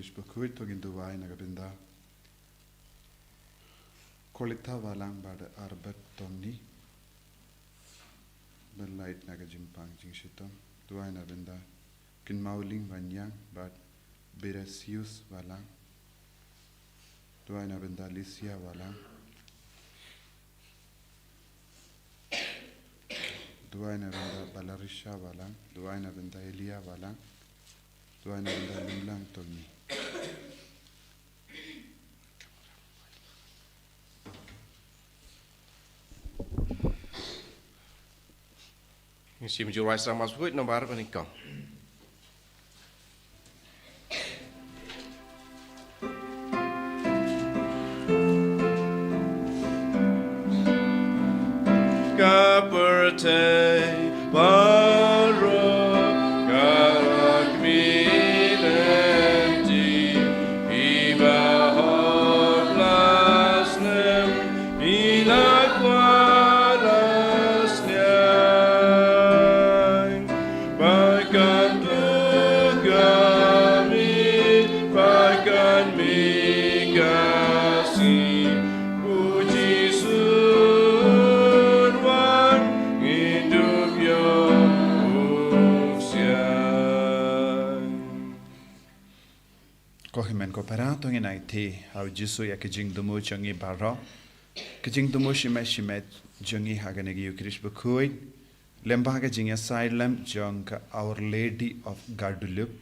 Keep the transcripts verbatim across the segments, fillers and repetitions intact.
Khrist bakhuid, to ngin duwai na ka bynda Kolitha Balang bad Arbert Tomni. Ban lait na ka jingpang jingshitom. Duwai na bynda Kynmaw Ling Baniang bad Beresius Balang. Duwai na bynda Lisia Balang. Duwai na bynda Balarisha Balang. Duwai na bynda Elia Balang. Duwai na bynda Limlang Tony. Ngin sa ïa jurwai sa mas huit nombar ba nyngkong. Ka pyrthei baroh ka la khmih lynti, i ba hok la snem, i la kwah la sniang. Ba kan tu ka mi, ba kan mi ka si. U Jisu un wan, ngin dup ïoh u siang. Ko hynmen ko para, to ngin aiti ha u Jisu ïa ka jingthmu jong ngi baroh. Ka jingthmu shimet shimet jong ngi ha kane ka Ïukharist bakhuid. Lem bad ka jingïasaid lem jong ka Our Lady of Guadalupe.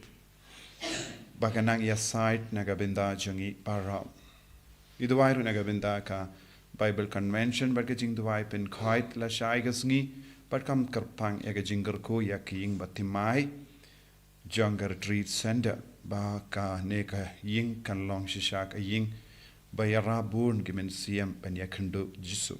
Ba kan nang ïasaid na ka bynda jong ngi baroh. Ngi duwai ruh na ka bynda ka Bible Convention bad ka jingduwai pynkhuid lashai ka sngi, bad kam kyrpang ïa ka jingkyrkhu ïa ka ïing bathymmai jong ka Retreat Center, ba kane ka ïing kan long shisha ka ïing ba ïarap bun ki mynsiem ban ïakynduh Jisu.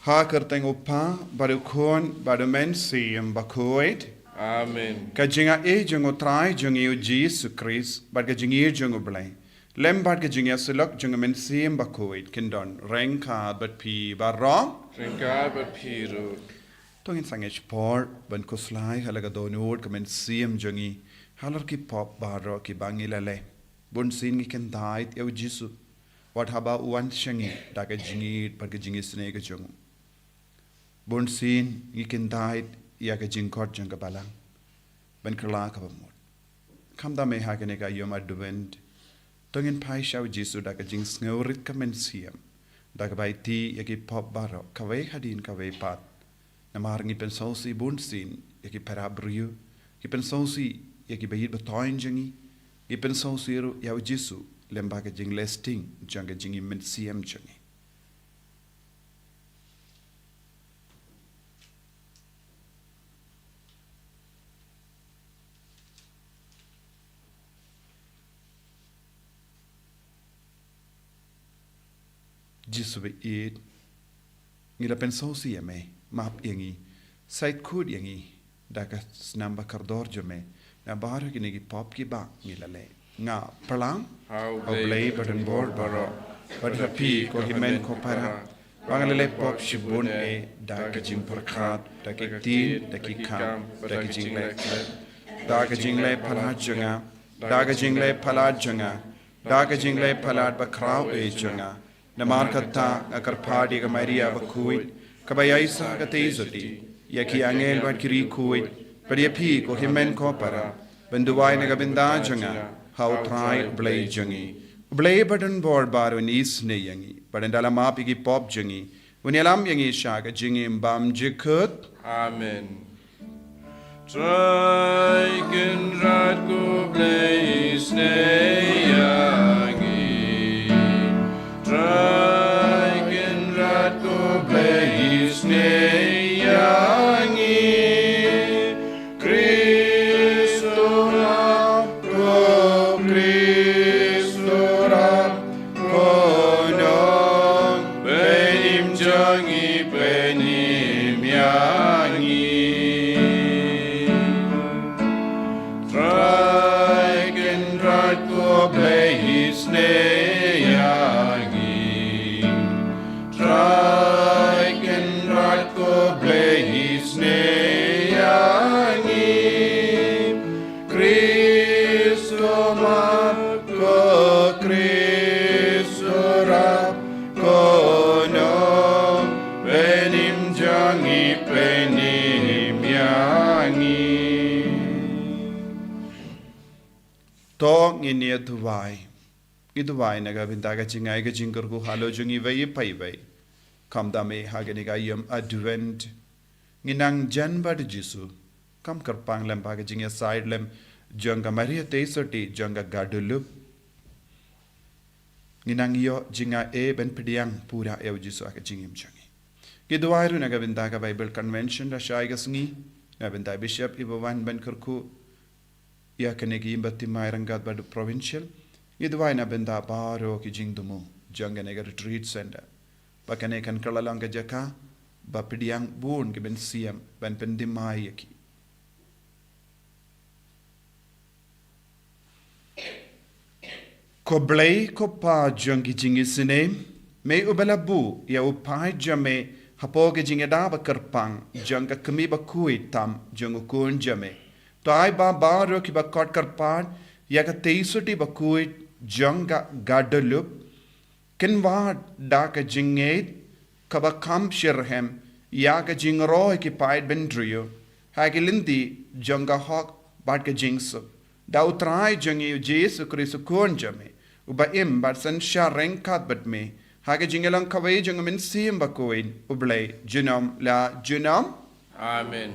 Ha kyrteng u Kpa, bad u Khun, bad u Mynsiem Bakhuid. Amen. Ka jingaiei jong u Trai jong ngi u Jisu Khrist, bad ka jingïeit jong u Blei, lem bad ka jingïasyllok jong u Mynsiem Bakhuid, kin don ryngkat bad phi baroh. Ryngkat bad phi ruh. To ngin sangeh por ban khuslai ha la ka dohnud ka mynsiem jong ngi halor ki pop baroh kiba ngi la leh. Bunsien ngi kyntait ïa u Jisu, wat haba u wan sha ngi da ka jingïeit bad ka jingisynei ka jong u. Bunsien ngi kyntait ïa ka jingkhot jong ka Balang ban kylla kaba mut. Khamtam eh ha kane ka ïom Advent, to ngin phai sha u Jisu da ka jingsngewrit ka mynsiem, da kaba aiti ïa ki pop baroh kawei hadien kawei pat. Namar ngi pynsngewsih bunsien ïa ki para briew, ngi pynsngewsih ïa ki ba ïeit ba thoiñ jong ngi, ngi pynsngewsih ruh ïa u Jisu lem bad ka jingleh sting jong ka jingim mynsiem jong ngi. Jisu ba ïeit, ngi la pynsngewsih ïa me, map ïa ngi, sait khuid ïa ngi da ka snam ba kordor jong me na baroh kine ki pop kiba ngi la leh. Nga pyrshang ha u Blei badonbor baroh, bad ha phi ko hynmen ko para, ba nga la leh pop shibun eh da ka jingpyrkhat, da ki ktien, da ki kam, da ka jingleh khlem, da ka jingleh palat jong nga, da ka jingleh palat jong nga, da ka jingleh palat bakhraw eh jong nga. Namar kata nga kyrpad ïa ka Maria bakhuid, kaba ïaisah ka tei sotti, ïa ki angel bad ki riewkhuid, bad ïa phi ko hynmen ko para, ban duwai na ka bynta jong nga ha u Trai u Blei jong ngi. U Blei badonbor baroh un isynei ïa ngi, bad un da la map ïa ki pop jong ngi, un ïalam ïa ngi sha ka jingim bymjukut. Amen. Trai Kynrad ko Blei isynei ïa ngi. Trai Kynrad ko Blei isynei ïa ngi. Khrist u rap, ko Khrist u rap, ko nongpynim jong ngi pynim ïa ngi. Trai Kynrad ko Blei duwai. Ngi duwai na ka bynta ka jingai ka jingkyrkhu halor jong iwei pa iwei. Khamtam eh ha kane ka ïing Advent, ngi nang jan bad u Jisu. Kam kyrpang lem ha ka jingïasaid lem jong ka Maria Theisotti jong ka Guadalupe. Ngi nang ïoh jingaiei ban pdiang pura ïa u Jisu ha ka jingim jong ngi. Ngi duwai ruh na ka bynta ka Bible Convention lashai ka sngi, na ka bynta Bishop iba wan ban kyrkhu ïa kane ka ïing baptismal ryngkat bad u Provincial. Ngi duwai na ka bynta baroh ki jingthmu jong kane ka Retreat Center, ba kane kan kylla long ka jaka ba pdiang bun ki mynsiem ban pynthymmai ïa ki. Ko Blei, ko Pa jong ki jingisynei, me uba la buh ïa u paid jong me hapoh ka jingïada ba kyrpang jong ka kmie bakhuid tam jong u Khun jong me, to ai ba baroh kiba khot kyrpad ïa ka Theisotti bakhuid jong ka Guadalupe, kin wad da ka jingngeit kaba kham shitrhem ïa ka jingroi ki paid bynriew ha ki lynti jong ka hok bad ka jingsuk, da U Trai jong ngi U Jisu Khrist U Khun jong me, uba im bad synshar ryngkat bad me ha ka jingïalang kawei jong U Mynsiem Bakhuid, U Blei, junom la junom. Amen.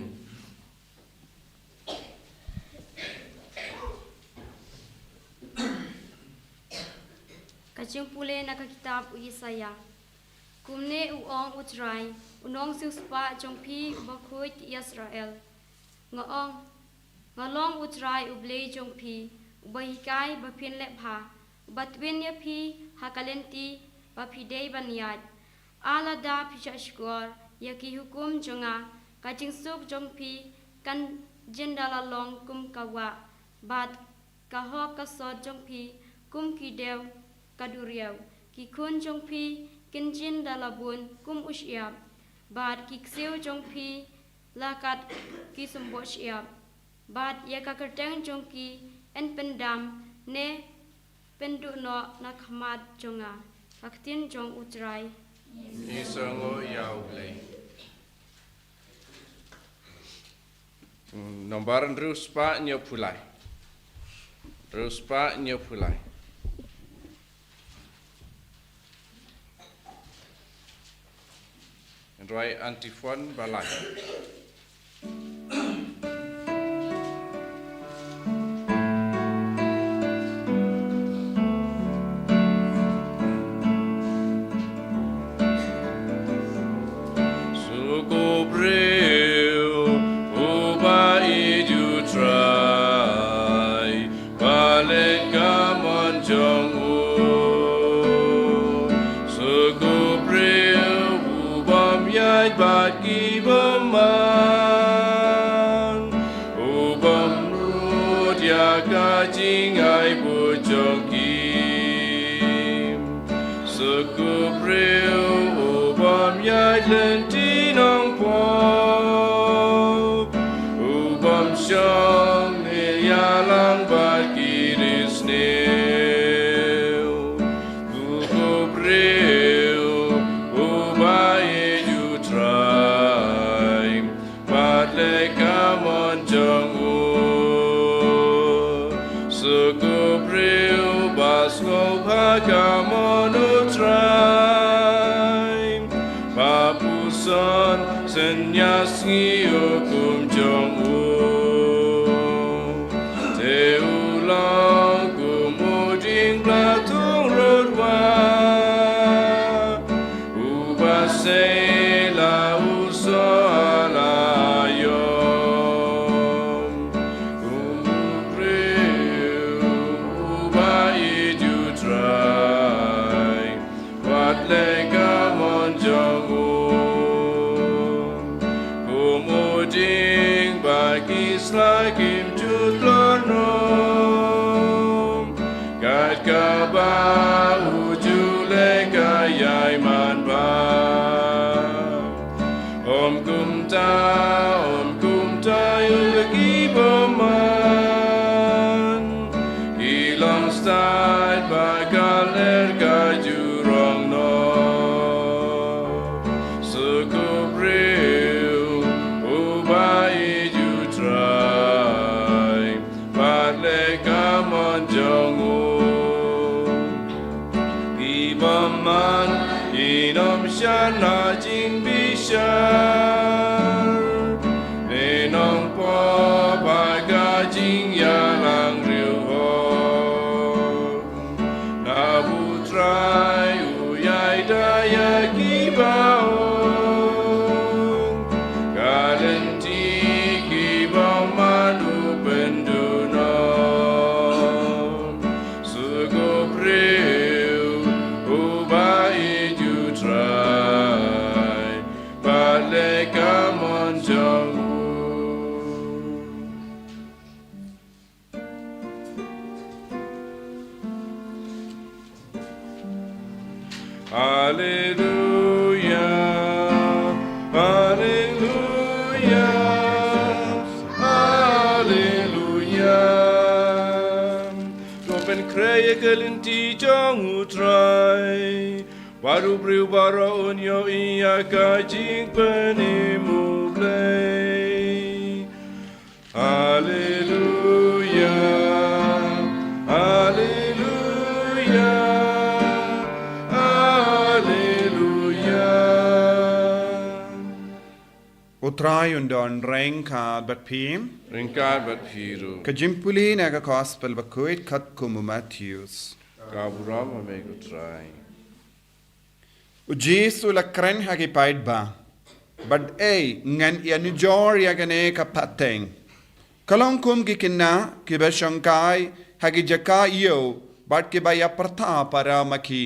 Ka jingpule na ka kitab u Isaïah. Kumne u ong U Trai, u nongsiewspah jong phi uba khuid Israel. Nga ong, nga long U Trai U Blei jong phi, uba hikai ba phin leh bha, uba twin ïa phi ha ka lynti ba phi dei ban ïaid. Lada phi shahshkor ïa ki hukum jong nga, ka jingsuk jong phi kan jin da la long kum ka wah, bad ka hok ka sot jong phi kum ki dew ka duriaw. Ki khun jong phi kin jin da la bun kum u shyiap, bad ki ksiew jong phi la kat ki symboh shyiap. Bad ïa ka kyrteng jong ki yn pyndam ne pynduh noh na khmat jong nga. Ka ktien jong U Trai. Ngi sngew ïa U Blei. Nombar hynriew spah hynñiew phew lai. Hynriew spah hynñiew phew lai. Hynrei antiphon ba lai. Suk u briew uba ïeit ïa U Trai, bad leh ka mon jong u. Suk u briew u bym ïaid bad ki bymman, u bym nud ïa ka jingai bud jong ki. Suk u briew u bym ïaid lynti nongpop, u bym shong ne ïalang bad ki risniew. Suk u briew uba ïeit ïa U Trai, bad leh ka mon jong u. Suk u briew ba sngewbha ka mon U Trai, ba puson synñia sngi u hukum jong u. Te u long kum u dieng bla thung rud wah, uba sei la u soh la ïom. Kum u briew uba ïeit ïa U Trai, bad leh ka mon jong u. Kum u Man, ïalam sha na jingbishar, ne nongpop ha ka jingïalang riewhok. Na U Trai u ïai da ïa kiba ong, ka lynti kiba man u pynduh noh. Suk u briew uba ïeit ïa U Trai, bad leh ka mon jong u. Alleluia, alleluia, alleluia. To pynkhreh ïa ka lynti jong U Trai, bad u briew baroh un ïohi ïa ka jingpynim U Blei. Alleluia, alleluia, alleluia. U Trai un don ryngkat bad phi. Ryngkat bad phi ruh. Ka jingpule na ka Gospel bakhuid katkum u Mathaios. Ka burom ïa me ko Trai. U Jisu u la kren ha ki paidbah: Bad ei ngan ïanujor ïa kane ka pateng? Ka long kum ki khynnah kiba shongkai ha ki jaka ïew bad kiba ïapyrta para ma ki.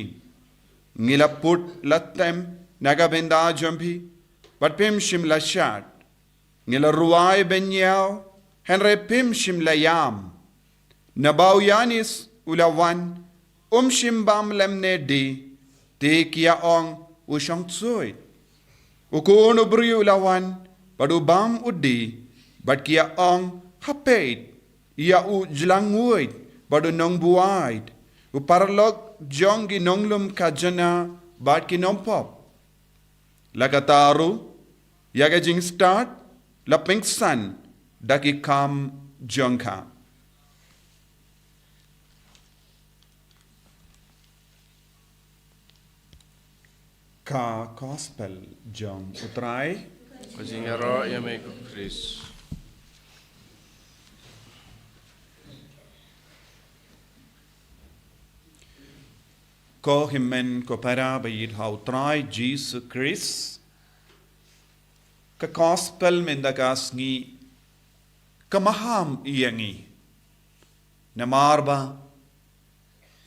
Ngi la put la tem na ka bynta jong phi, bad phim shym la shad. Ngi la rwai ban ïaw, hynrei phim shym la ïam. Naba u Janis u la wan, um shym bam lymne de, te ki ïa ong, u shong ksuid. U Khun u briew u la wan, bad u bam u de, bad ki ïa ong, ha peit, ïa u jlanguid bad u nongbuaid, u paralok jong ki nonglum khajna bad ki nongpop. La katta ruh, ïa ka jingstad la pynksan da ki kam jong ka. Ka Gospel jong U Trai. Ka jingïaroh ïa me ko Khrist. Ko hynmen ko para ba ïeit ha U Trai Jisu Khrist. Ka Gospel mynta ka sngi ka maham ïa ngi. Namar ba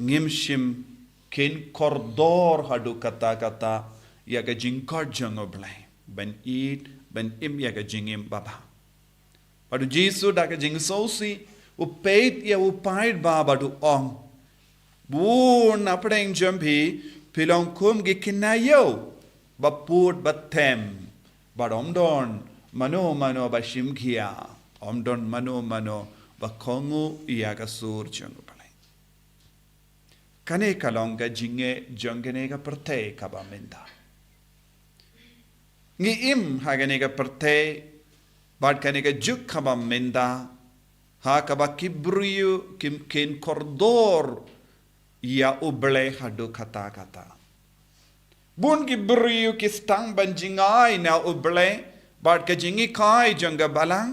ngim shym kheiñ kordor haduh katta katta ïa ka jingkhot jong U Blei ban ïeit ban im ïa ka jingim babha. Bad u Jisu da ka jingsngewsih u peit ïa u paidbah bad u ong: Bun na pdeng jong phi, phi long kum ki khynnah ïew ba put ba tem, bad ym don mano mano ba shim khia, ym don mano mano ba kohnguh ïa ka sur jong U Blei. Kane ka long ka jingeh jong kane ka pyrthei kaba mynta. Ngi im ha kane ka pyrthei bad kane ka juk kaba mynta, ha kaba ki briew kim kheiñ kordor ïa U Blei haduh katta katta. Bun ki briew ki sdang ban jngai na U Blei bad ka jinghikai jong ka Balang,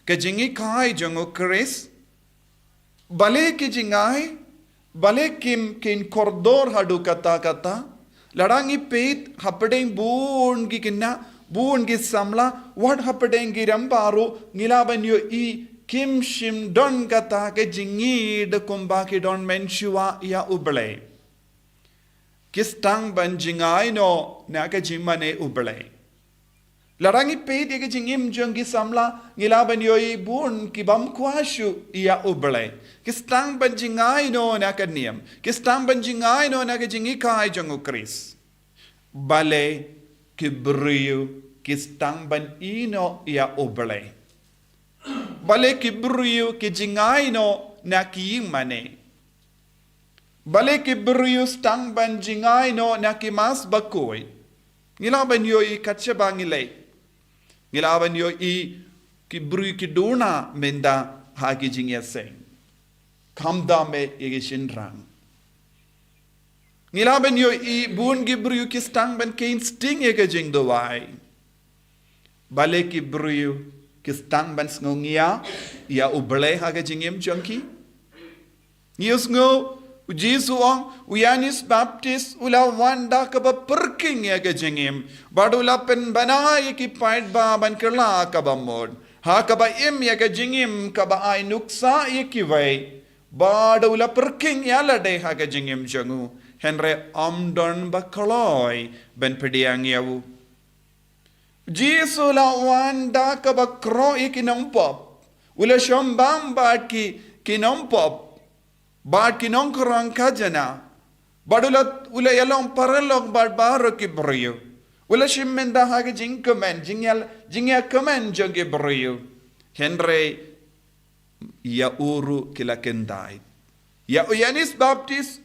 ka jinghikai jong U Khrist. Balei ki jngai, balei kim kheiñ kordor haduh katta katta? Lada ngi peit hapdeng bun ki khynnah, bun ki samla, wat hapdeng ki rangbah ruh, ngi lah ban ïohi kim shym don kata ka jingïeit kumba ki don mynshuwa ïa U Blei. Ki sdang ban jngai noh na ka jingmane U Blei. Lada ngi peit ïa ka jingim jong ki samla, ngi lah ban ïohi bun ki bym kwah shuh ïa U Blei. Ki sdang ban jngai noh na ka niam. Ki sdang ban jngai noh na ka jinghikai jong U Khrist. Balei ki briew ki sdang ban ïehnoh ïa U Blei? Balei ki briew ki jngai noh na ki ïingmane? Balei ki briew sdang ban jngai noh na ki Mass bakhuid? Ngi lah ban ïohi kat shaba ngi leit. Ngi lah ban ïohi ki briew ki duna mynta ha ki jingïaseng. Khamtam eh ïa ki shynrang. Ngi lah ban ïohi bun ki briew ki sdang ban kheiñ sting ïa ka jingduwai. Balei ki briew ki sdang ban sngew ngiah ïa U Blei ha ka jingim jong ki? Ngi ïohsngew, u Jisu u ong, u Ïoannis Baptist u la wan da kaba pyrkhing ïa ka jingim, bad u la pynbna ïa ki paidbah ban kylla kaba mut ha kaba im ïa ka jingim kaba ai nuksa ïa kiwei, bad u la pyrkhing ïa lade ha ka jingim jong u. Hynrei ym don ba kloi ban pdiang ïa u. Jisu u la wan da kaba khroh ïa ki nongpop. U la shong bam bad ki, ki nongpop, bad ki nongkhrong khajna. Bad u la, u la ïalong paralok bad baroh ki briew. U la shim bynta ha ka jingkmen, jingïa, jingïakmen jong ki briew. Hynrei ïa u ruh ki la kyntait. Ïa u Ïoannis Baptist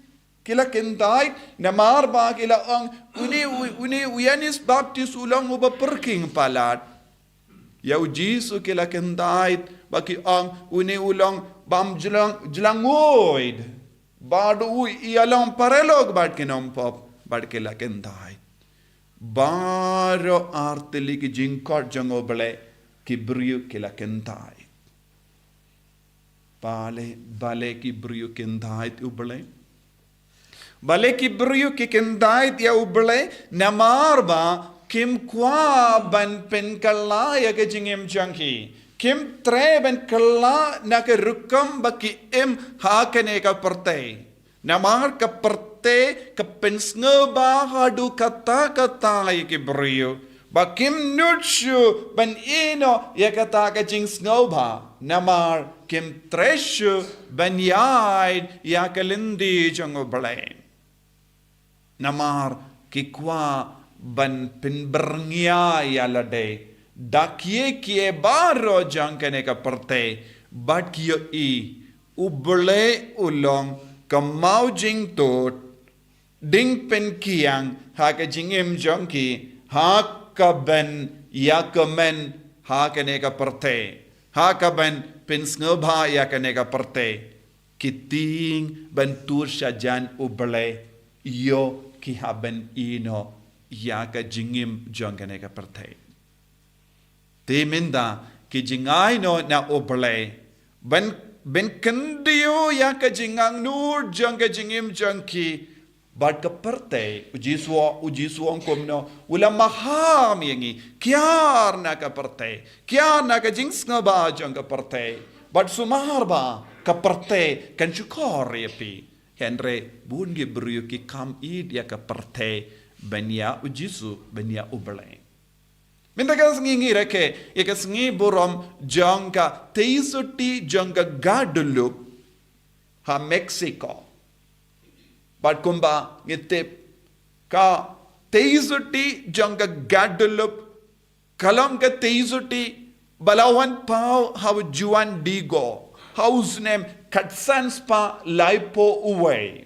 ki la kyntait, namar ba ki la ong, une u, une u Ïoannis Baptist u long uba pyrkhing palat. Ïa u Jisu ki la kyntait, ba ki ong, une u long bym jlang, jlang nguid. Bad u ïalong paralok bad ki nongpop, bad ki la kyntait. Baroh artylli ki jingkhot jong U Blei, ki briew ki la kyntait. Balei, balei ki briew kyntait U Blei? Balei ki briew ki kyntait ïa U Blei? Namar ba kim kwah ban pynkylla ïa ka jingim jong ki. Kim treh ban kylla na ka rukom ba ki im ha kane ka pyrthei. Namar ka pyrthei ka pynsngewbha haduh katta katta ïa ki briew. Ba kim nud shuh ban ïehnoh ïa kata ka jingsngewbha. Namar kim treh shuh ban ïaid ïa ka lynti jong U Blei. Namar ki kwah ban pynbyrngia ïa lade da kiei kiei baroh jong kane ka pyrthei, bad ki ïohi U Blei u long ka maw jingtut, ding pynkiang ha ka jingim jong ki, ha kaban ïakmen ha kane ka pyrthei, ha kaban pynsngewbha ïa kane ka pyrthei. Ki tieng ban tur shajan U Blei, ïoh ki hap ban ïehnoh ïa ka jingim jong kane ka pyrthei. Te mynta ki jngai noh na U Blei ban, ban kyntiew ïa ka jingangnud jong ka jingim jong ki bad ka pyrthei. U Jisu, u Jisu u ong kumno? U la maham ïa ngi, kiar na ka pyrthei, kiar na ka jingsngewbha jong ka pyrthei. Bad sumar ba ka pyrthei kan shukor ïa phi. Hynrei bun ki briew ki kham ïeit ïa ka pyrthei ban ïa u Jisu, ban ïa U Blei. Mynta ka sngi ngi rakhe ïa ka sngi burom jong ka Teisotti jong ka Guadalupe ha Mexico. Bad kumba ngi tip, ka Teisotti jong ka Guadalupe ka long ka Teisotti ba la wan paw ha u Juan Diego ha u snem khatsan spah laiphew wei.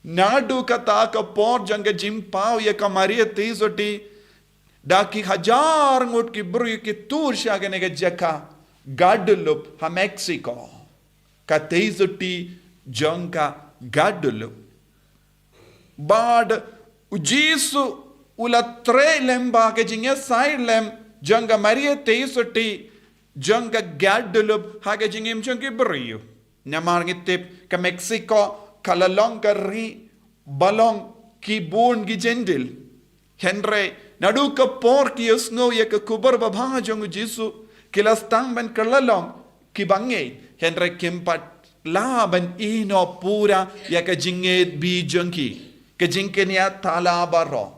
Naduh kata ka por jong ka jingpaw ïa ka Maria Teisotti, da ki hajar ngut ki briew ki tur sha kane ka jaka Guadalupe ha Mexico. Ka Teisotti jong ka Guadalupe. Bad u Jisu u la treh lem ba ka jingïasaid lem jong ka Maria Teisotti jong ka Guadalupe ha ka jingim jong ki briew. Namar ngi tip ka Mexico ka la long ka ri ba long ki bun ki Jentil. Hynrei naduh ka por ki ïohsngew ïa ka khubor babha jong u Jisu, ki la sdang ban kylla long ki bangeit. Hynrei kim pat lah ban ïehnoh pura ïa ka jingngeit bha jong ki, ka jingkñia thala baroh.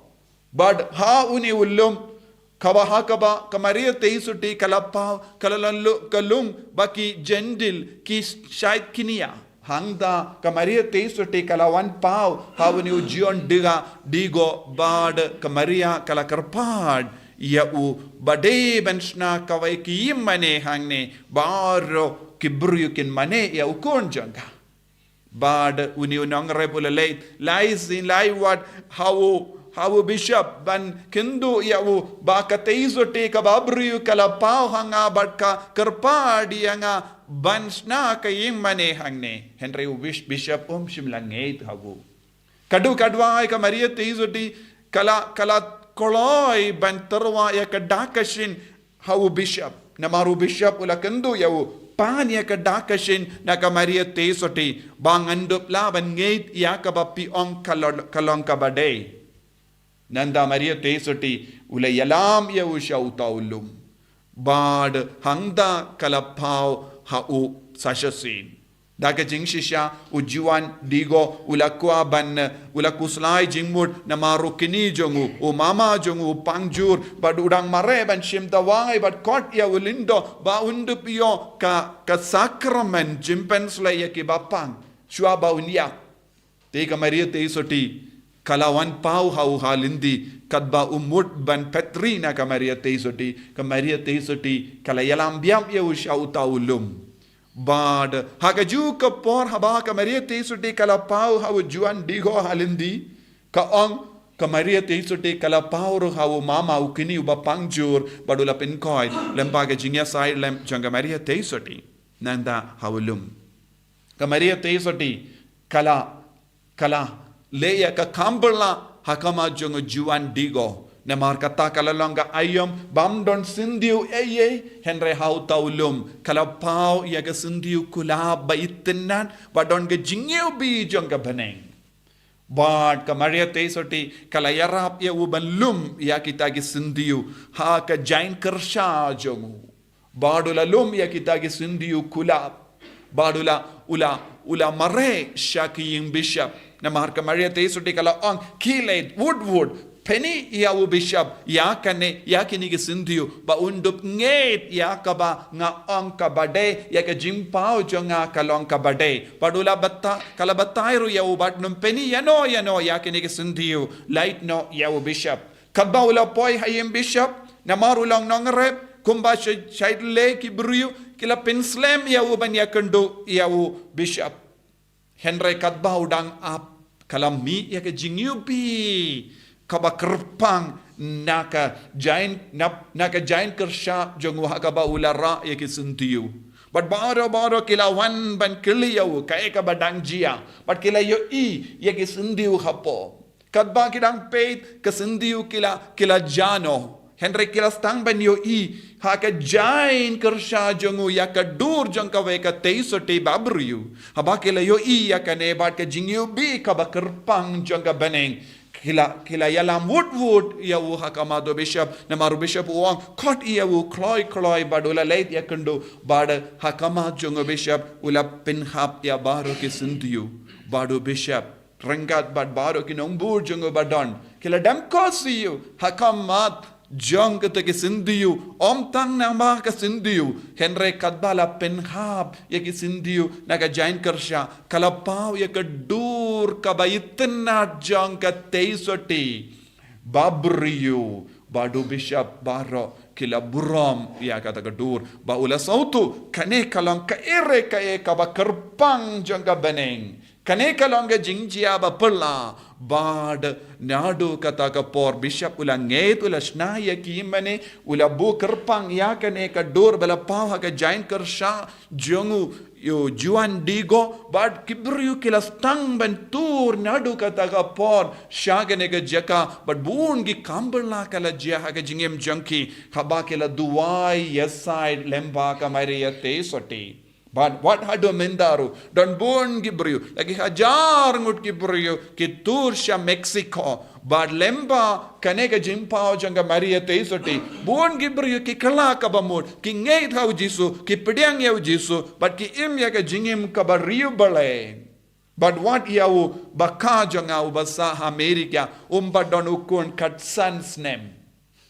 Bad ha une u lum, kaba ha kaba ka Maria Teisotti ka la paw, ka la lum, ka lum ba ki Jentil ki shait kñia. Hangta ka Maria Teisotti ka la wan paw ha une u Juan Diego, Diego, bad ka Maria ka la kyrpad ïa u ba dei ban shna kawei ka ïingmane hangne baroh ki briew kin mane ïa u khun jong ka. Bad une u nongrep u la leit lai sien lai wat ha u, ha u bishop ban kyntu ïa u ba ka Teisotti kaba briew ka la paw ha nga bad ka kyrpad ïa nga ban shna ka ïingmane hangne. Hynrei u bish-, bishop um shym la ngeit ha u. Ka dei ka duwai ka Maria Theisotti ka la, ka la kloi ban tyrwa ïa ka da ka shin ha u bishop. Namar u bishop u la kynduh ïa u pan ïa ka da ka shin na ka Maria Theisotti ba ngan dup lah ban ngeit ïa kaba phi ong ka long, ka long kaba dei. Nangta Maria Theisotti u la ïalam ïa u sha uta u lum. Bad hangta ka la paw ha u shisha sien. Da ka jingshisha u Juan Diego u la kwah ban, u la khuslai jingmut namar u kñi jong u, u mama jong u u pang jur, bad u dang mareh ban shim dawai bad khot ïa u lyngdoh ba un dup ïoh ka, ka sakramen jingpynshlei ïa kiba pang shuwa ba un ïap. Te ka Maria Theisotti ka la wan paw ha u ha lynti, katba u mut ban phet ri na ka Maria Theisotti, ka Maria Theisotti ka la ïalam biang ïa u sha uta u lum. Bad ha kajuh ka por haba ka Maria Theisotti ka la paw ha u Juan Diego ha lynti, ka ong ka Maria Theisotti ka la paw ruh ha u mama u kñi uba pang jur bad u la pynkhiah lem bad ka jingïasaid lem jong ka Maria Theisotti. Nangta ha u lum ka Maria Theisotti ka la, ka la leh ïa ka kam bylla ha khmat jong u Juan Diego. Namar kata ka la long ka aïom bym don syndiew ei ei, hynrei ha uta u lum ka la paw ïa ka syndiew kulab ba itynnad ba don ka jingïewbih jong ka bneng. Bad ka Maria Theisotti ka la ïarap ïa u ban lum ïa kita ki syndiew ha ka jaiñ kyrsha jong u. Bad u la lum ïa kita ki syndiew kulab. Bad u la, u la, u la mareh sha ki ïing bishop. Namar ka Maria Theisotti ka la ong, khie leit wut wut, pyni ïa u bishop ïa kane, ïa kine ki syndiew ba un dup ngeit ïa kaba nga ong kaba dei, ïa ka jingpaw jong nga ka long kaba dei. Bad u la bata, ka la batai ruh ïa u bad nym pyni ïa no ïa no ïa kine ki syndiew, leit noh ïa u bishop. Katba u la poi ha ïing bishop, namar u long nongrep, kumba shai, shai lei ki briew ki la pynslem ïa u ban ïakynduh ïa u bishop. Hynrei katba u dang ap ka la mih ïa ka jingïewbih kaba kyrpang na ka jaiñ, na, na ka jaiñ kyrsha jong u ha kaba u la rah ïa ki syndiew. Bad baroh baroh ki la wan ban kylli ïa u kaei kaba dang jia. Bad ki la ïohi ïa ki syndiew hapoh. Katba ki dang peit ka syndiew ki la, ki la jah noh. Hynrei ki la sdang ban ïohi ha ka jaiñ kyrsha jong u ïa ka dur jong kawei ka Theisotti ba briew. Haba ki la ïohi ïa kane bad ka jingïewbih kaba kyrpang jong ka bneng, ki la, ki la ïalam wut wut ïa u ha khmat u bishop, namar u bishop u ong khot ïa u kloi kloi bad u la leit ïakynduh bad ha khmat jong u bishop u la pynhap ïa baroh ki syndiew. Bad u bishop ryngkat bad baroh ki nongbud jong u ba don ki la dem khohsiew ha khmat jong kata ka syndiew, ym tang namar ka syndiew, hynrei katba la pynhap ïa ki syndiew na ka jaiñ kyrsha, ka la paw ïa ka dur kaba itynnad jong ka Theisotti ba briew. Bad u bishop baroh ki la burom ïa kata ka dur, ba u la sngewthuh kane ka long kaei re kaei kaba kyrpang jong ka bneng. Kane ka long ka jingjia ba phylla. Bad naduh kata ka por bishop u la ngeit, u la shna ïa ki mane, u la buh kyrpang ïa kane ka dur ba la paw ha ka jaiñ kyrsha jong u, u Juan Diego, bad ki briew ki la sdang ban tur naduh kata ka por sha kane ka jaka, bad bun ki kam phylla ka la jia ha ka jingim jong ki haba ki la duwai ïasaid lem bad ka Maria Theisotti. Bad wat haduh mynta ruh don bun ki briew, la ki hajar ngut ki briew ki tur sha Mexico. Bad lem bad kane ka jingpaw jong ka Maria Theisotti, bun ki briew ki kylla kaba mut, ki ngeit ha u Jisu, ki pdiang ïa u Jisu, bad ki im ïa ka jingim kaba riewblei. Bad wat ïa u bakha jong nga uba sah ha America, um pat don u khun kat san snem.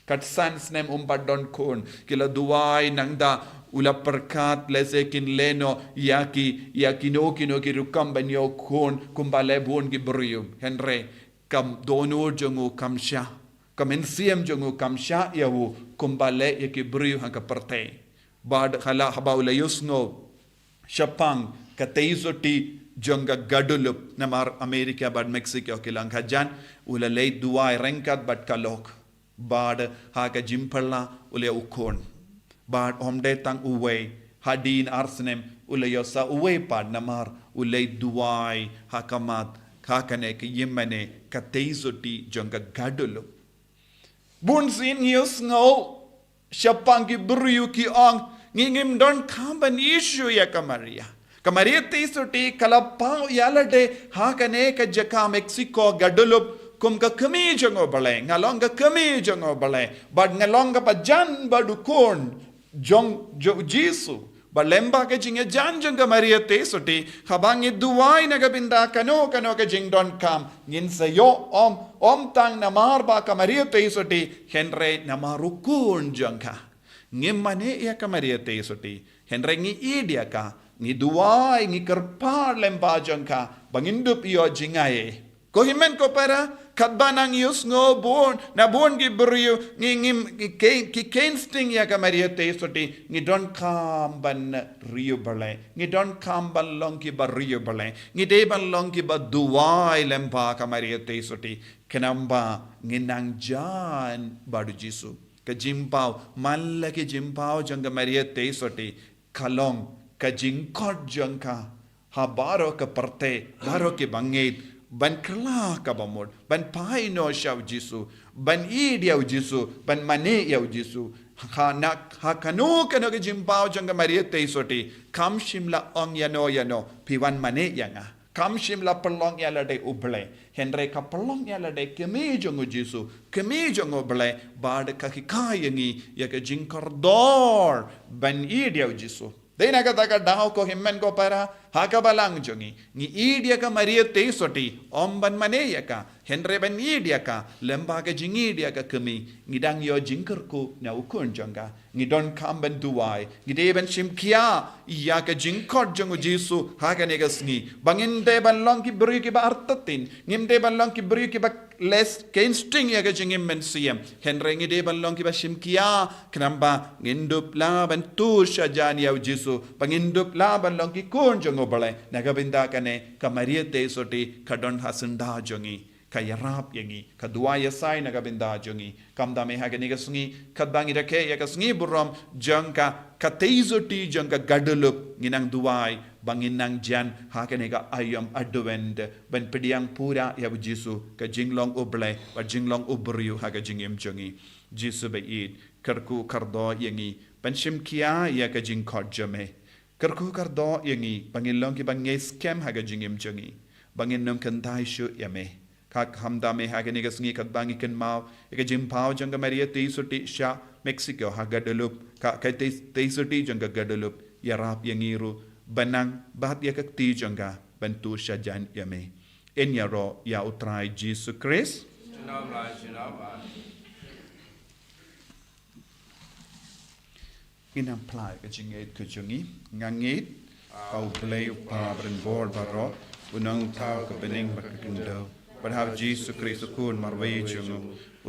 Kat san snem um pat don khun. Ki la duwai nangta u la pyrkhat lehse kin leh noh ïa ki, ïa kino kino ki rukom ban ïoh khun kumba leh bun ki briew. Hynrei ka dohnud jong u kam shah. Ka mynsiem jong u kam shah ïa u kumba leh ïa ki briew ha ka pyrthei. Bad hala haba u la ïohsngew shaphang ka Theisotti jong ka Guadalupe, namar America bad Mexico ki long khajan, u la leit duwai ryngkat bad ka lok. Bad ha ka jingphylla u la ïoh u khun. Bad ym dei tang uwei, hadien ar snem u la ïoh sa uwei pat namar u leit duwai ha khmat Ka kane ka ïingmane ka tei suti jong ka gadulup. Bun sien ngi ïohsngew shaphang ki briew ki ong, ngi ngim donkam ban ïohi shuh ïa ka Maria. Ka Maria tei suti ka la paw ïa lade ha kane ka jaka Mexico gadulup kum ka kmie jong U Blei. Nga long ka kmie jong U Blei. Bad nga long kaba jan bad u khun jong, jong u Jisu. Bad lyngba ka jingïajan jong ka Maria tei suti, haba ngi duwai na ka bynta kano kano ka jingdonkam, ngin sa ïoh ym, ym tang namar ba ka Maria tei suti, hynrei namar u khun jong ka. Ngim mane ïa ka Maria tei suti, hynrei ngi ïeit ïa ka, ngi duwai, ngi kyrpad lyngba jong ka, ba ngin dup ïoh jingaiei. Ko hynmen ko para, katba nang ïohsngew bun, na bun ki briew, ngi, ngi, ngi khein, ki kheiñ sting ïa ka Maria tei suti, ngi donkam ban ri U Blei, ngi donkam ban long kiba ri U Blei, ngi dei ban long kiba duwai lyngba ka Maria tei suti, khnang ba ngin nang jan bad u Jisu. Ka jingpaw, man la ki jingpaw jong ka Maria tei suti, ka long ka jingkhot jong ka ha baroh ka pyrthei, baroh kiba ngeit, ban kylla kaba mut, ban phai noh sha u Jisu, ban ïeit ïa u Jisu, ban mane ïa u Jisu. Ha na, ha kano kano ka jingpaw jong ka Maria tei suti, kam shym la ong ïano ïano, phi wan mane ïa nga. Kam shym la pynlong ïa lade U Blei, hynrei ka pynlong ïa lade kmie jong u Jisu, kmie jong U Blei, bad ka hikai ïa ngi ïa ka jingkordor ban ïeit ïa u Jisu. Dei na kata ka daw ko hynmen ko para, ha ka balang jong ngi, ngi ïeit ïa ka Maria tei suti, ym ban mane ïa ka, hynrei ban ïeit ïa ka, lyngba ka jingïeit ïa ka kmie, ngi dang ïoh jingkyrkhu na u khun jong ka, ngi donkam ban duwai, ngi dei ban shim khia ïa ka jingkhot jong u Jisu, ha kane ka sngi, ba ngin dei ban long ki briew kiba artatien, ngim dei ban long ki briew kiba leh kheiñ sting ïa ka jingim mynsiem. Hynrei ngi dei ban long kiba shim khia, khnang ba ngin dup lah ban tur shajan ïa u Jisu, ba ngin dup lah ban long ki khun jong U Blei. Na ka bynta kane, ka Maria tei suti, ka don ha syndah jong ngi, ka ïarap ïa ngi, ka duwai ïasai na ka bynta jong ngi. Kumta me ha kane ka sngi, katba ngi rakhe ïa ka sngi burom jong ka, ka tei suti jong ka gadulup, ngin nang duwai, ba ngin nang jan ha kane ka aïom Advent, ban pdiang pura ïa u Jisu, ka jinglong U Blei, bad jinglong u briew ha ka jingim jong ngi. Jisu ba ïeit, kyrkhu kyrdoh ïa ngi, ban shim khia ïa ka jingkhot jong me. Kyrkhu kyrdoh ïa ngi, ba ngin long kiba ngeit skhem ha ka jingim jong ngi, ba ngin ym kynthai shuh ïa me. Ka kumta me ha kane ka sngi katba ngi kynmaw ïa ka jingpaw jong ka Maria tei suti sha Mexico ha gadulup, ka, ka tei, tei suti jong ka gadulup, ïarap ïa ngi ruh, ban nang bat ïa ka kti jong ka, ban tur shajan ïa me. Yn ïaroh ïa u Trai Jisu Khrist. Junom lai, junom lai. Ngin nang phla ïa ka jingngeit ka jong ngi. Nga ngeit ha U Blei U Kpa badonbor baroh, U Nongthaw ka bneng bad ka khyndew, bad ha U Jisu Khrist U Khun marwei jong u,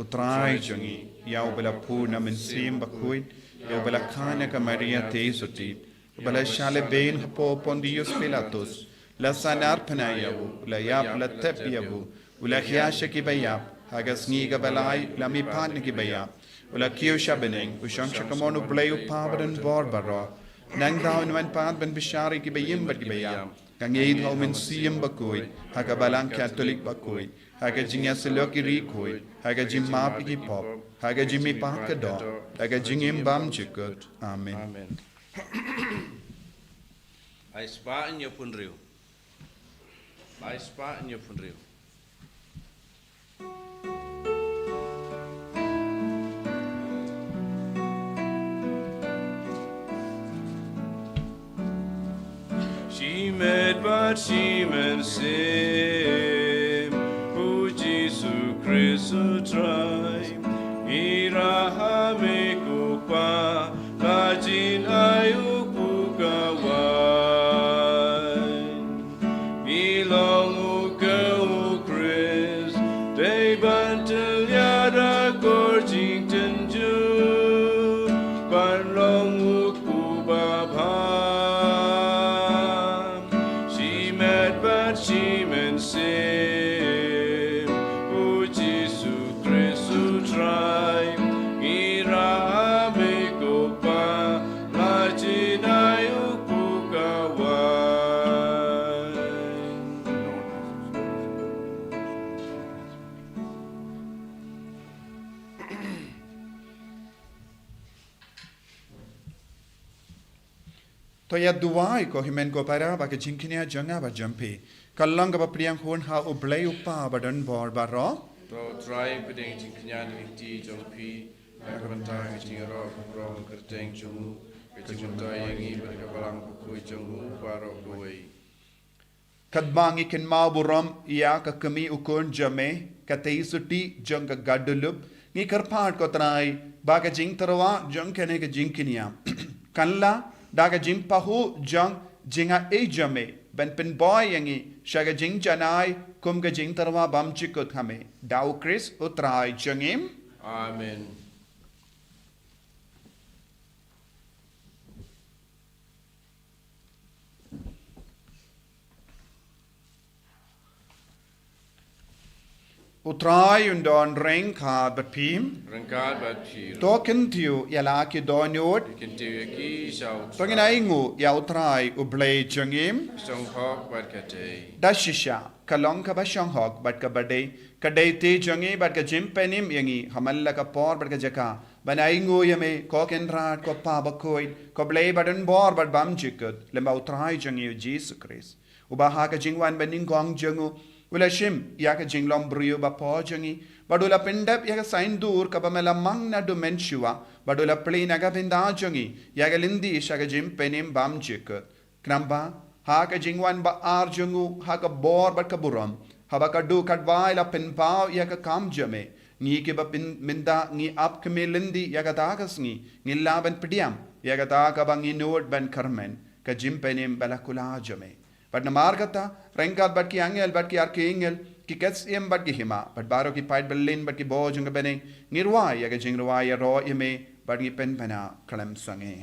U Trai jong ngi, ïa uba la phuh na u Mynsiem Bakhuid, ïa uba la kha na ka Maria tei suti, uba la shah lehbeiñ hapoh Pontius Pilatus, la sahnarphna ïa u, u la ïap, u la thep ïa u, u la khia sha kiba ïap, ha ka sngi kaba lai u la mihpat na kiba ïap, u la kiew sha bneng, u shong sha kamon U Blei U Kpa badonbor baroh. Nangta un wan pat ban bishar ïa kiba im bad kiba ïap. Nga ngeit ha U Mynsiem Bakhuid, ha ka Balang Katholik bakhuid, ha ka jingïasyllok ïa ki riewkhuid, ha ka jingmap ïa ki pop, ha ka jingmihpat ka doh, ha ka jingim bymjukut. Amen. Amen. Ai spah ñiew phew hynriew. Ai spah ñiew phew hynriew. Shimet bad shimynsiem, U Jisu Khrist U Trai, ngi rah ha me ko Kpa, ka jingai u kpu ka waiñ. Ngi long u kpu U Khrist, dei ban tyllia da kor jingtynjuh, ban long u kpu ba bha. Shimet bad shimynsiem, U Jisu Khrist U Trai, ngi rah ha me ko Ba ïa duwai ko hynmen ko para ba ka jingkñia jong nga bad jong phi ka long kaba pdiang hun ha U Blei U Kpa ba don bor baroh. To Trai, pdiang jingkñia na ka kti jong phi, na ka bynta ka jingïaroh ka burom kyrteng jong u, ka jingmyntoi ïa ngi bad ka balang bakhuid jong u baroh kawei. Katba ngi kynmaw burom ïa ka kmie u khun jong me, ka tei suti jong ka Guadeloupe, ngi kyrpad ko Trai ba ka jingtyrwa jong kane ka jingkñia kan lah da ka jingpahuh jong jingaiei jong me ban pynbor ïa ngi sha ka jingjanai kum ka jingtyrwa bymjukut ha me. Da U Khrist U Trai jong ngi. Amen. U Trai un don ryngkat bad phi. Ryngkat bad phi. To kyntiew ïa la ki dohnud. Kyntiew ïa ki sha U Trai. To ngin ainguh ïa U Trai U Blei jong ngi. Shong hok bad ka dei. Da shisha ka long kaba shong hok bad kaba dei. Ka dei te jong ngi bad ka jingpynim ïa ngi ha man la ka por bad ka jaka ban ainguh ïa me ko Kynrad, ko Kpa bakhuid, ko Blei ba don bor bad bymjukut, lyngba U Trai jong ngi U Jisu Khrist. Uba ha ka jingwan banyngkong jong u u la shim ïa ka jinglong briew ba pop jong ngi, bad u la pyndep ïa ka saiñdur kaba me la mang naduh mynshuwa, bad u la plie na ka bynta jong ngi ïa ka lynti sha ka jingpynim bymjukut. Khnang ba ha ka jingwan ba ar jong u ha ka bor bad ka burom, haba ka duh katba i la pynpaw ïa ka kam jong me, ngi kiba pynmynta ngi ap khmih lynti ïa kata ka sngi, ngin lah ban pdiang ïa kata kaba ngi nud ban kyrmen, ka jingpynim ba la kular jong me. Bad namar kata, ryngkat bad ki angel bad ki archangel, ki ksiem bad ki hima, bad baroh ki paid byllien bad ki bor jong ka bneng, ngi rwai ïa ka jingrwai ïaroh ïa me, bad ngi pynbna khlem sangeh.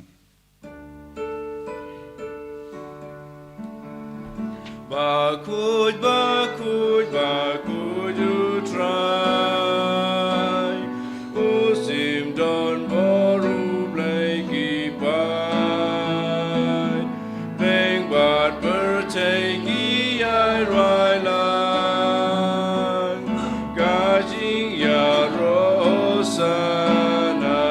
Bakhuid, bakhuid, bakhuid U Trai, u shim don bor, u Blei ki paid. Bneng bad pyrthei ki airwai lang ka jingïaroh Hosana.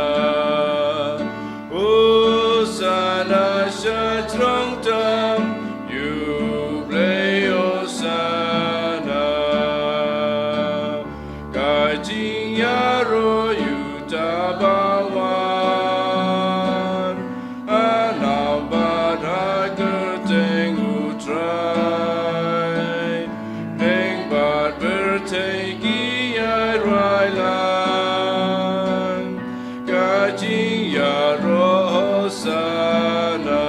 Hosana sha jrong tam, ïa U Blei Hosana. Ka jingïaroh ïa uta ba wan, ha nam bad ha kyrteng U Trai. Bneng bad pyrthei ki airwai lang ka jingïaroh Hosana.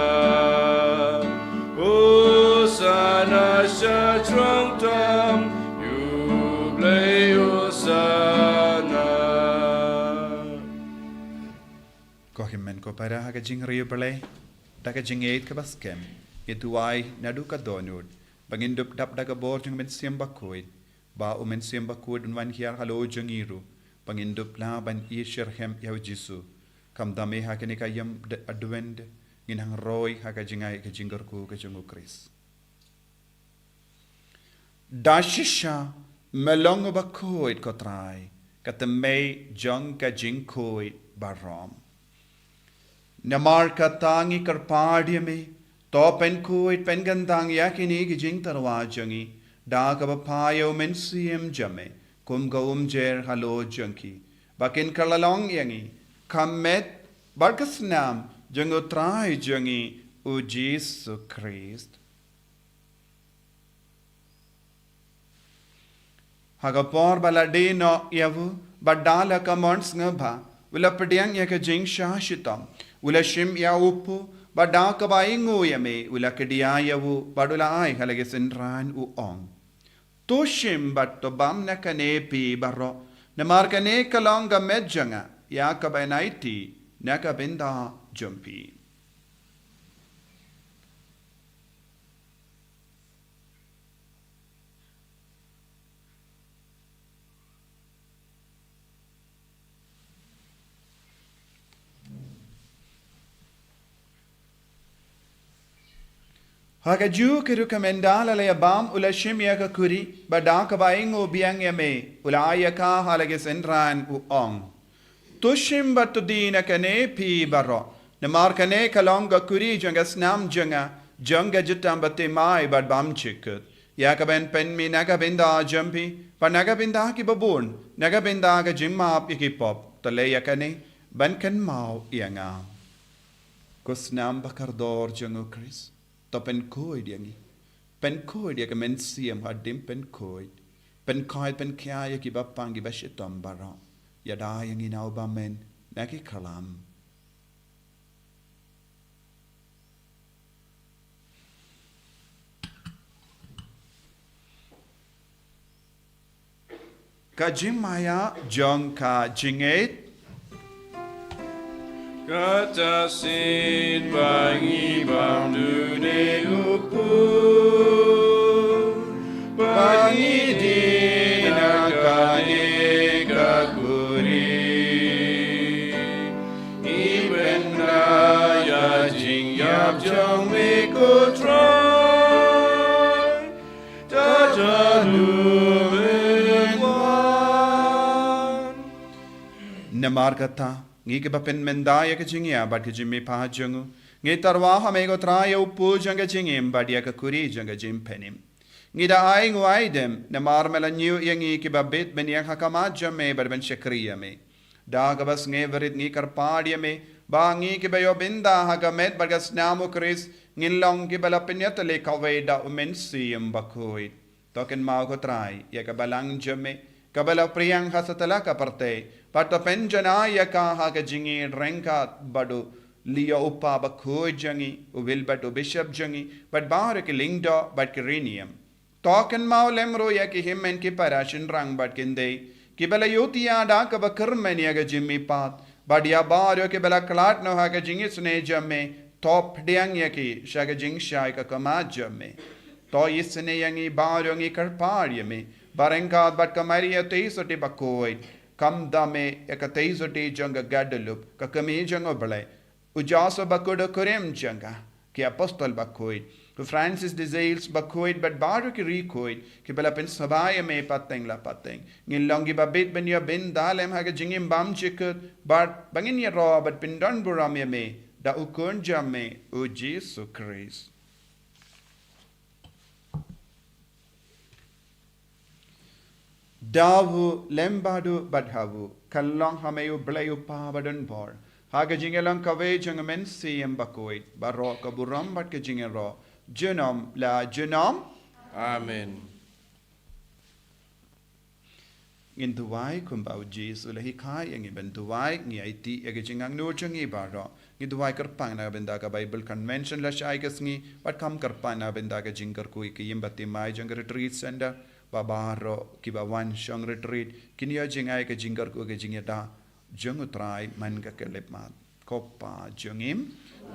Hosana sha jrong tam, ïa U Blei Hosana. Ko hynmen ko para ha ka jingriewblei, da ka jingïeit kaba skhem, ngi duwai naduh ka dohnud ba ngin dup dap da ka bor jong U Mynsiem Bakhuid, ba U Mynsiem Bakhuid un wan hiar halor jong ngi ruh, ba ngin dup lah ban ïashitrhem ïa U Jisu. Khamtam eh ha kane ka ïem Advent, ngin hap roi ha ka jingai ka jingkyrkhu ka jong U Khrist. Da shisha me long uba khuid ko Trai, ka tymmen jong ka jingkhuid baroh. Namar kata ngi kyrpad ïa me, to pynkhuid pynkyntang ïa kine ki jingtyrwa jong ngi, da kaba phah ïa U Mynsiem jong me kum ka umjer halor jong ki, ba kin kylla long ïa ngi ka met bad ka snam jong U Trai jong ngi U Jisu Khrist. Ha ka por ba la die noh ïa u, bad da la ka mon sngewbha, u la pdiang ïa ka jingshah shitom, u la shim ïa u kpu, bad da kaba ainguh ïa me, u la kdiah ïa u, bad u la ai ha la ki synran, u ong: To shim bad to bam na kane phi baroh, namar kane ka long ka met jong nga, ïa kaba yn aiti na ka bynta jong phi. Ha kajuh ka rukom ynda la ïa bam, u la shim ïa ka khuri, bad da kaba ainguh biang ïa me, u la ai ïa ka ha la ki synran, u ong: To shim bad to die na kane phi baroh, Namar kane ka long ka kuri jong ka snam jong nga, jong ka jingtymmen batai mai bad bymjukut. Ïa kaban pynmih na ka bynta jong phi, bad na ka bynta ki babun, na ka bynta ka jingmap ïa ki pop, to leh ïa kane, ban kynmaw ïa nga. Ko snam bakordor jong u Khrist, to pynkhuid ïa ngi. Pynkhuid ïa ka mynsiem hadien pynkhuid. Pynkhuid pynkhia ïa ki bapang ki bashitom baroh. Ïada ïa ngi na u bymman, na ki khlam. Ka jingmaïa jong ka jingngeit. Kata shisien ba ngi bam dune u pur, ba ngi dih na kane ka kuri. Ngi pynda ïa jingïap jong me ko Trai. Tata du men wan. Namar kata, ngi kiba pynmynda ïa ka jingïap bad ka jingmihpat jong u, ngi tyrwa ha me ko Trai ïa u pur jong ka jingim bad ïa ka kuri jong ka jingpynim. Ngi da ai nguai dem, namar me la ñiew ïa ngi kiba bit ban ïeng ha khmat jong me bad ban shakri ïa me. Da kaba sngewrit ngi kyrpad ïa me, ba ngi kiba ïoh bynta ha ka met bad ka snam u Khrist, ngin long kiba la pynïatylli kawei da u Mynsiem Bakhuid. To kynmaw ko Trai, ïa ka balang jong me, kaba la pdiang ha satlak ka pyrthei, bad to pynjanai ïa ka ha ka jingïeit ryngkat bad u Leo u Kpa Bakhuid jong ngi, u Wilbert u Bishop jong ngi, bad baroh ki lyngdoh bad ki riewniam. To kynmaw lem ruh ïa ki hynmen ki para shynrang bad ki khyndai, kiba la ïohi ïa da kaba kyrmen ïa ka jingmihpat, bad ïa baroh kiba la khlad noh ha ka jingisynei jong me, to pdiang ïa ki sha ka jingshai ka khmat jong me. To isynei ïa ngi baroh ngi kyrpad ïa me, ba ryngkat bad ka Maria Theisotti Bakhuid, kham da me ïa ka Theisotti jong ka Guadalupe, ka Kmie jong u Blei, u Joseph Bakhuid u kurim jong ka, ki Apostol Bakhuid, u Francis de Sales Bakhuid bad baroh ki riewkhuid, kiba la pynsngew ïa me pateng la pateng. Ngin long kiba bit ban ïoh bynta lem ha ka jingim bymjukut, bad ba ngin ïaroh bad pyndonburom ïa me, da u Khun jong me, u Jisu Khrist. Da u lem bad u bad ha u, ka long ha me u Blei u Kpa badonbor. Ha ka jingïalong kawei jong u Mynsiem Bakhuid, baroh ka burom bad ka jingïaroh, junom la junom. Amen. Ngin duwai kumba u Jisu u la hikai ïa ngi ban duwai, ngi aiti ïa ka jingangnud jong ngi baroh. Ngi duwai kyrpang na ka bynta ka Bible Convention lashai ka sngi, bad kham kyrpang na ka bynta ka jingkyrkhu ïa ka ïing batai mai jong ka Retreat Center, ba baroh kiba wan shong retreat, kin ïoh jingai ka jingkyrkhu ka jingïada jong u Trai man ka khyllipmat. Ko Pa jong ngi,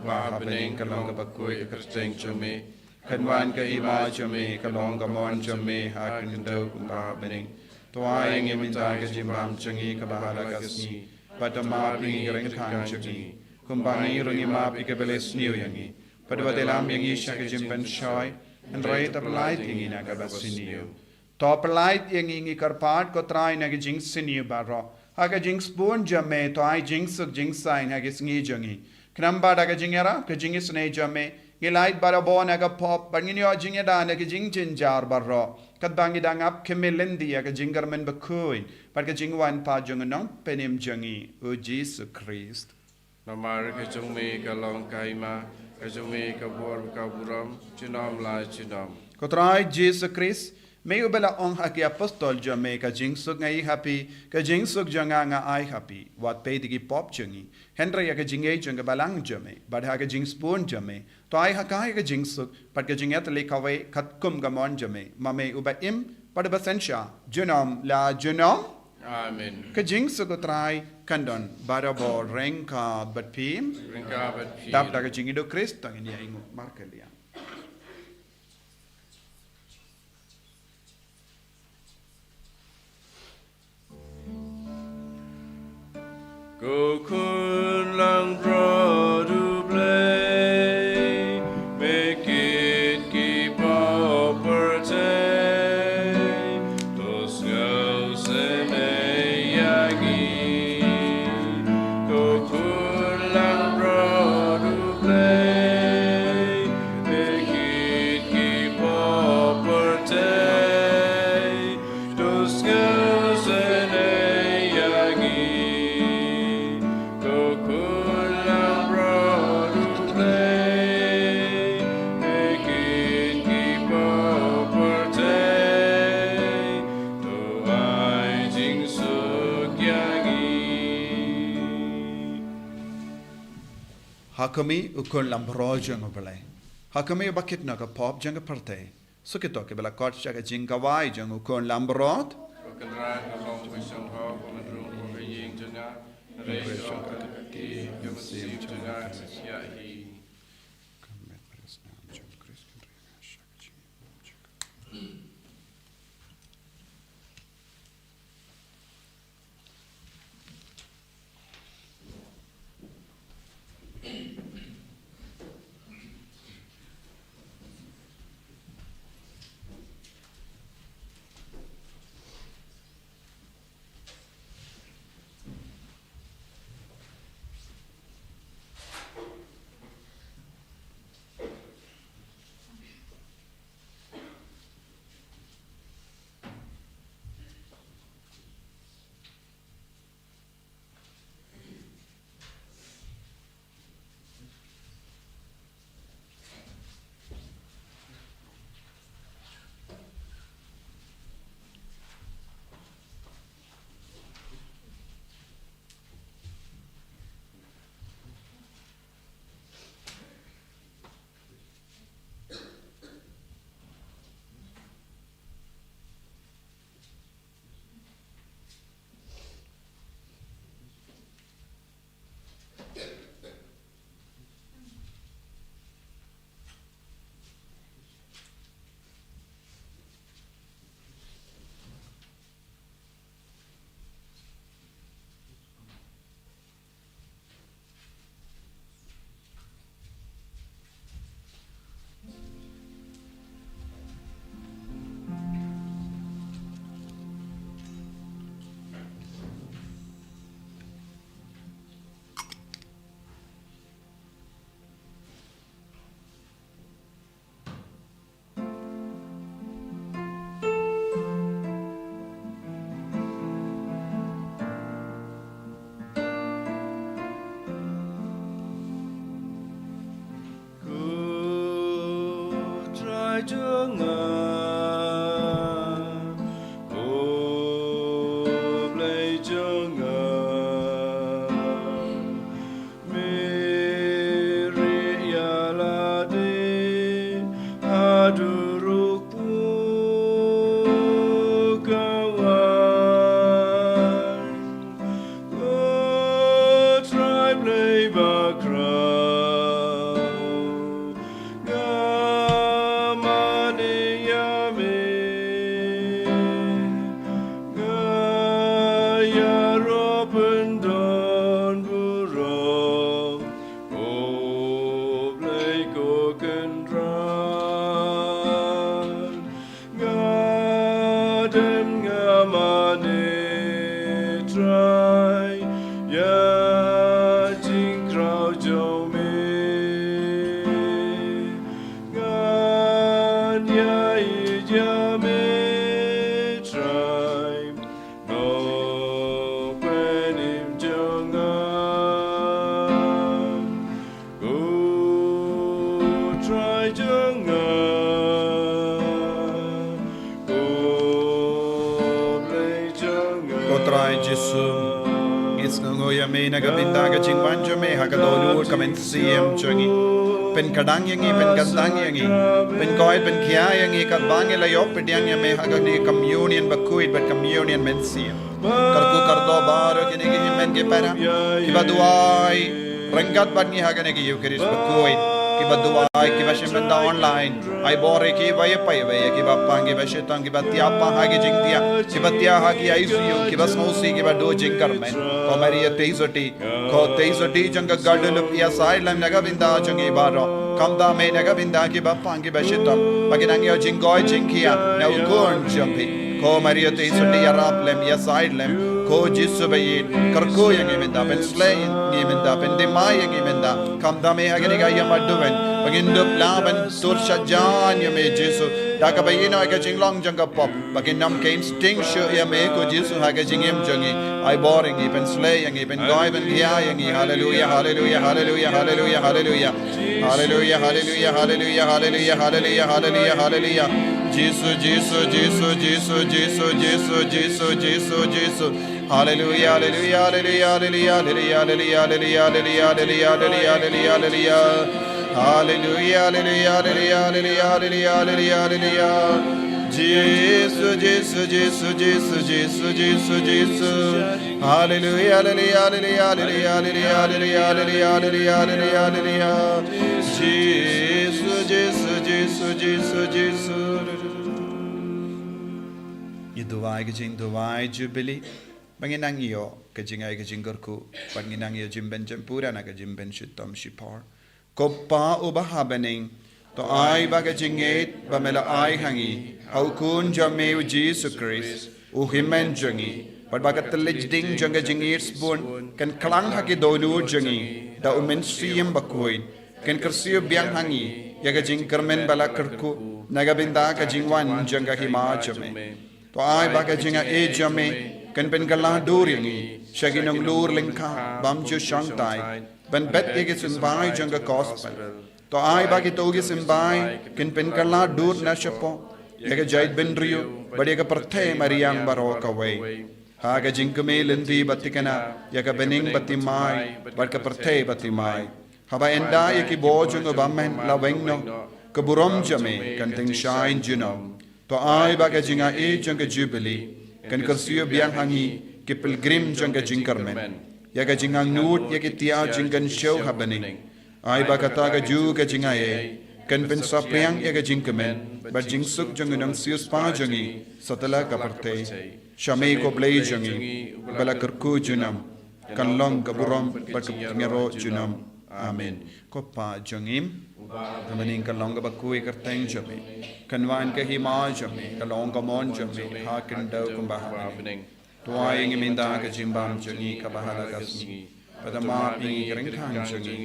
uba ha bneng, ka long kaba khuid ka kyrteng jong me, kan wan ka hima jong me, kan long ka mon jong me, ha ka khyndew kumba ha bneng. To ai ïa ngi mynta ka jingbam jong ngi kaba ha la ka sngi, bad to map ïa ngi ki ryngkang jong ngi, kumba ngi ruh ngi map ïa kiba la sniew ïa ngi. Bad wat ïalam ïa ngi sha ka jingpynshoi, hynrei to pyllait ïa ngi na kaba sniew. To pyllait ïa ngi, ngi kyrpad ko Trai, na ka jingsniew baroh. Ha ka jingsbun jong me, to ai jingsuk jingsaiñ ha ka sngi jong ngi. Khnang ba da ka jingïarap ka jingisynei jong me, ngin lait barabor na ka pop, bad ngin ïoh jingïada na ka jingjynjar baroh, katba ngi dang ap khmih lynti ïa ka jingkyrmen bakhuid bad ka jingwan pat jong u Nongpynim jong ngi, u Jisu Khrist. Namar ka jong me ka long ka hima, ka jong me ka bor ka burom, junom la junom. Ko Trai Jisu Khrist, me uba la ong ha ki apostol jong me, ka jingsuk nga ai ha phi, ka jingsuk jong nga nga ai ha phi. Wat peit ïa ki pop jong ngi, hynrei ïa ka jingngeit jong ka balang jong me, bad ha ka jingsbun jong me, to ai ha ka ïa ka jingsuk bad ka jingïatylli kawei katkum ka mon jong me, ma me uba im bad uba synshar, junom la junom. Amen. Ka jingsuk u Trai kan don barabor ryngkat bad phi. Ryngkat bad phi. Dap da ka jingïeit u Khrist, to ngin ïa ainguh markylliang. Ko Khun Langbrot U Blei, me kit ki pop pyrthei, to sngewsynei ïa ngi. Ko Khun Langbrot Ha khmih, u Khun Langbrot jong U Blei. Ha khmih, uba kit noh ka pop jong ka pyrthei. Sa kito kiba la kot sha ka jingkawai jong u Khun Langbrot. Ko Kynrad, nga long ka sngewthuh ba men rung ha ka ïing jong nga. Hynrei sha ka kti ka mynsiem jong nga ka ïaid hi. Ko Trai jong nga, ko Blei jong nga, me rieh ïa lade haduh ruh pud ka wan. Ko Trai Blei bakhraw, nga mane ïa me, nga ïaroh pyndonburom, ko Blei ko Kynrad. Nga dem nga mane Trai ïa jingkhraw jong me. Ngan ïa ïeit ïa me Trai, Nongpynim jong nga. Ko Trai jong nga, ko Blei jong nga. Ko Trai Jisu, ngi sngewnguh ïa me na ka bynta ka jingwan jong me ha ka dohnud ka mynsiem jong ngi. Pynkdang ïa ngi, pynkyntang ïa ngi, pynkoit pynkhia ïa ngi katba ngi la ïoh pdiang ïa me ha kane ka communion bakhuid bad communion mynsiem. Kyrkhu kyrdoh baroh kine ki hynmen ki para kiba duwai ryngkat bad ngi ha kane ka Eucharist bakhuid, kiba duwai, kiba shim bynta online. Ai bor ïa kiba ïa pei, ïa kiba pang, kiba shitom, kiba thiah pang ha ki jingthiah, kiba thiah ha ki I C U, kiba sngewsih, kiba duh jingkyrmen. Ko Maria Theisotti, ko Theisotti jong ka Guadalupe, ïasaid lem na ka bynta jong ngi baroh. Khamtam eh na ka bynta kiba pang kiba shitom, ba kin nang ïoh jingkoit jingkhiah na u Khun jong phi. Ko Maria Theisotti, ïarap lem, ïasaid lem. Ko Jisu ba ïeit, kyrkhu ïa ngi mynta, pynsleh ïa ngi mynta, pynthymmai ïa ngi mynta. Khamtam eh ha kane ka ïing maduwin, ba ngin dup lah ban tur sha jan ïa me Jisu, da kaba ïehnoh ïa ka jinglong jong ka pop, ba kin nym kein sting shuh ïa me ko Jisu ha ka jingim jong ngi. Ai bor ïa ngi, pynsleh ïa ngi, pynkoit pynkhia ïa ngi. Haleluia, haleluia, haleluia, haleluia, haleluia. Haleluia, haleluia, haleluia, haleluia, haleluia, haleluia, haleluia. Jisu, Jisu, Jisu, Jisu, Jisu, Jisu, Jisu, Jisu, Jisu. Hallelujah, hallelujah, hallelujah, hallelujah, hallelujah, hallelujah, hallelujah, hallelujah, hallelujah, hallelujah, hallelujah. Hallelujah, hallelujah, hallelujah, hallelujah, hallelujah, hallelujah. Jesus, Jesus, Jesus, Jesus, Jesus, Jesus, Jesus. Hallelujah, hallelujah, hallelujah, hallelujah, hallelujah, hallelujah, hallelujah, hallelujah, hallelujah, hallelujah. Jesus, Jesus, Jesus, Jesus, Jesus. Ngi duwai ka jingduwai Jubilee. Ba ngin nang ïoh ka jingai ka jingkyrkhu, ba ngin nang ïoh jingpynjempura na ka jingpynshitom shipor. Ko Pa uba ha bneng, to ai ba ka jingngeit ba me la ai ha ngi ha u Khun jong me u Jisu Khrist, u Hynmen jong ngi, bad ba ka thylliej ding jong ka jingïeit sbun kan klang ha ki dohnud jong ngi da u Mynsiem Bakhuid, kan kyrsiew biang ha ngi ïa ka jingkyrmen ba la kyrkhu na ka bynta ka jingwan jong ka hima jong me. To ai ba ka jingai jong me kan pynkylla dur ïa ngi sha ki nonglur lyngkha bym ju shongthait ban bet ïa ki symbai jong ka gospel. To ai ba kito ki symbai kan pynkylla dur na shapoh ïa ka jaitbynriew bad ïa ka pyrthei mariang baroh kawei, ha ka jingkmie lynti ba thikna ïa ka bneng ba thymmai bad ka pyrthei ba thymmai. Haba ynda ïa ki bor jong u bymman la weng noh, ka burom jong me kan tyngshaiñ junom. To ai ba ka jingai jong ka Jubilee kan kyrsiew biang ha ngi ki pilgrim jong ka jingkyrmen ïa ka jingangnud ïa ki tiar jingkynshew ha bneng. Ai ba kata ka juh ka jingai kan pynsaphriang ïa ka jingkmen bad jingsuk jong u nongsiewspah jong ngi satlak ka pyrthei. Sha me ko Blei jong ngi, ba la kyrkhu junom, kan long ka burom bad ka pynïaroh junom. Amen. Ko Pa jong ngi, ha bneng, kan long kaba khuid ka kyrteng jong me, kan wan ka hima jong me, kan long ka mon jong me ha khyndew kumba ha bneng. To ai ïa ngi mynta ka jingbam jong ngi kaba ha la ka sngi, bad map ïa ngi ki ryngkang jong ngi,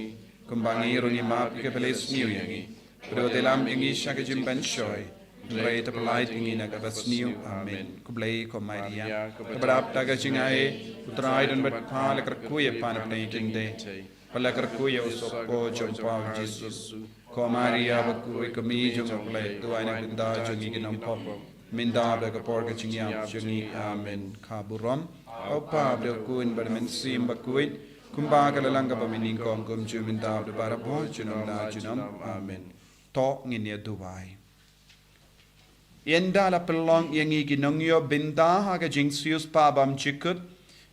kumba ngi ruh ngi map ïa kiba leh sniew ïa ngi. Bad wat ïalam ïa ngi sha ka jingpynshoi, hynrei to pyllait ïa ngi na kaba sniew. Amen. Khublei ko Maria, kaba dap da ka jingai, u Trai u don bad pha, la kyrkhu ïa pha na pdeng ki kynthei, bad la kyrkhu ïa u sohpop jong pha u Jisu. Ko Maria bakhuid, ka kmie jong U Blei, to ai na ka bynta jong ngi ki nongpop, mynta bad ha ka por ka jingïap jong ngi. Amen. Ka burom ha u Pa bad ha u Khun bad ha u Mynsiem Bakhuid, kumba ka la long kaba mynnyngkong, kumjuh mynta bad barabor junom la junom. Amen. To ngin ïa duwai. Ynda la pynlong ïa ngi ki nongïoh bynta ha ka jingsiewspah bymjukut,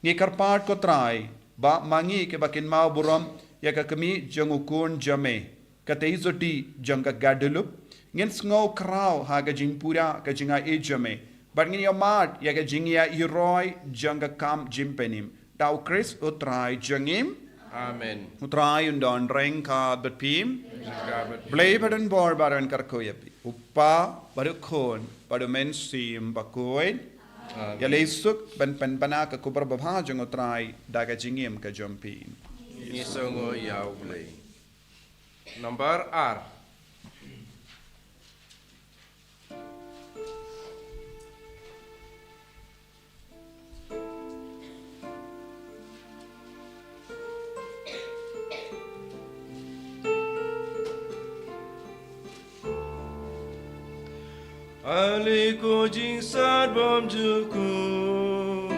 ngi kyrpad ko Trai ba ma ngi kiba kynmaw burom ïa ka kmie jong u Khun jong me, ka Teisotti jong ka Guadeloupe, ngin sngew khraw ha ka jingpura ka jingai jong me, bad ngin ïohmad ïa ka jingïahikai jong ka kam jingpynim. Da u Khrist u Trai jong ngi. Amen. U Trai un don ryngkat bad phi. Ryngkat bad phi. Blei ba don bor ba don kyrkhu ïa phi, u Pa bad u Khun bad u Mynsiem Bakhuid. Amen. Ïaleh suk ban pynbna ka khubor babha jong u Trai da ka jingim ka jong phi. Ngi sngewnguh ïa U Blei. Nambar ar. Ale ko jingsat bymjukut,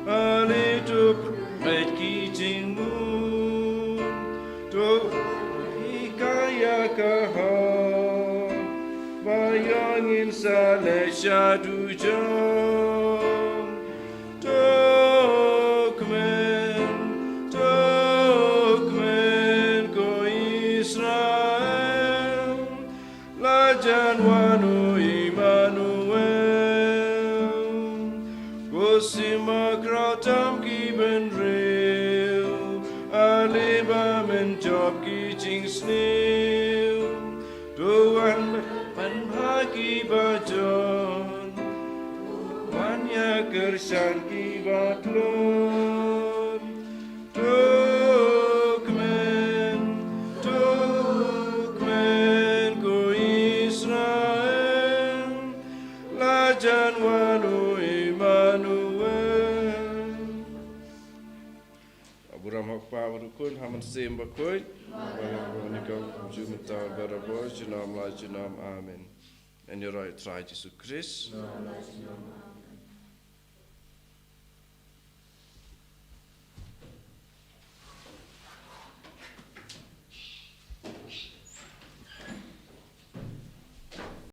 ale to pynbeit ki jingmut, to hikai ïa ka hok, ba ïa ngin sa leit sha dujok. To kmen, to kmen ko Israel, la jan wan u Immanuel. Ko sima khraw tam ki bynriew, ale ba men jop ki jingsniew. To wan pynbha ki ba jon, wan ïa kyrshan ki ba tlot. To kmen, to kmen ko Israel, la jan wan u Immanuel. Abraham hok pa, bad u Khun, ha Mynsiem Bakhuid. Ba la bun ni ka ju mynta barabor junom la junom. Amen. Ngi ïaroh ïa u Trai Jisu Khrist.